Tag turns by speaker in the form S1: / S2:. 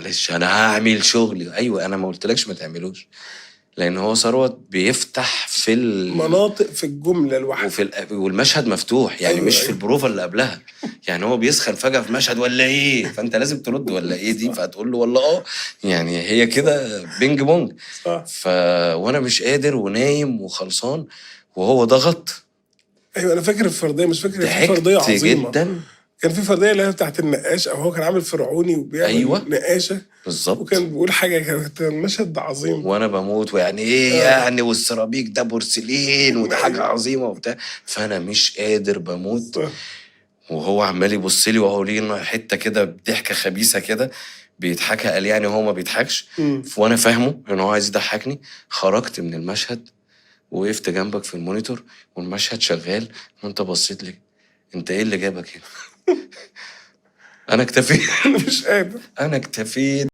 S1: معلش انا هعمل شغلي. ايوه انا ما قلتلكش ما تعملوش، لان هو ثروت بيفتح في
S2: مناطق في الجملة الواحدة،
S1: والمشهد مفتوح يعني. مش في البروفه اللي قبلها، يعني هو بيسخن فجاة في مشهد ولا ايه، فانت لازم ترد ولا ايه دي، فهتقول له ولا اه، يعني هي كده ping pong. وانا مش قادر ونايم وخلصان وهو ضغط.
S2: ايوه انا فاكر الفرضيه، مش فاكر، في فرضية
S1: ضحكت
S2: عظيمة
S1: جدا.
S2: كان في فرضية اللي هي بتاعت النقاش، او هو كان عامل فرعوني وبيعمل نقاشه. وكان بيقول حاجه، كانت المشهد ده عظيم.
S1: وانا بموت، ويعني ايه يعني، والسيراميك ده بورسلين وده حاجة عظيمة وبتاع، فانا مش قادر بموت. وهو عمال يبص لي وهو ليه حتة كده بضحكه خبيثة كده بيضحكها، قال يعني هو ما بيضحكش. وانا فاهمه ان هو عايز يضحكني. خرجت من المشهد وقفت جنبك في ال monitor والمشهد شغال، وانت بصيت لي، انت ايه اللي جابك هنا؟ انا اكتفيت.
S2: انا مش قادر.
S1: انا اكتفيت.